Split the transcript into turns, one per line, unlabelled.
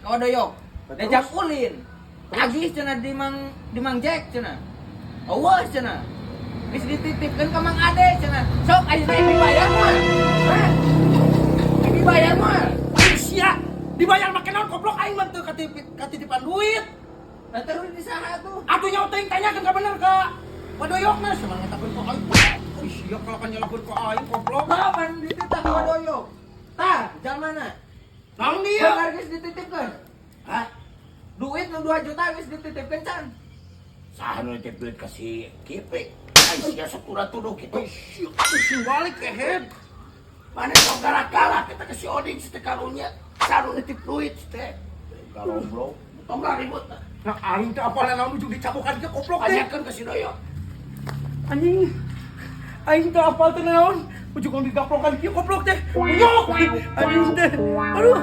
Ka Wa Doyok. Da jang ulin. Tagih cenah di Mang Jack cenah. Euweuh cenah. Geus dititipkeun ka Mang Ade cenah. Sok ayeuna dibayar mah. Hah? Dibayar mah.
Ai sia, dibayar make naon, goblok? Aing mah teu katitipan duit.
Nah, terus di saha tuh?
Atuh nyawa teuing, tanyakeun ka bener ka Wa Doyokna, sia ngetakeun ka aing. Ih, sia kalau kan nyalahkeun ka aing, goblok.
Kapan dititah ka Wa Doyok? Tah, jalan mana?
Naon dia?
Bener geus dititipkeun.
Hah?
Duit nu 2 juta geus dititipkeun can?
Saha nu nitip duit ka si Kipli? Ai sia sok tuduh kitu.
Ih, sia, ih, balik kehed.
Mana sok galak-galak kita ke si Oding si teh karunya. Saha nu nitip duit si teh? Goblok. Tong lah ribut.
Nah, aing teh apal naon ujung dicabukan ke goblok teh.
Tanyakeun ke si Doyok.
Anjing. Aing teh apal teh naon? Ujung digaplokan kieu goblok teh. Nyok. Anjing teh. Aduh.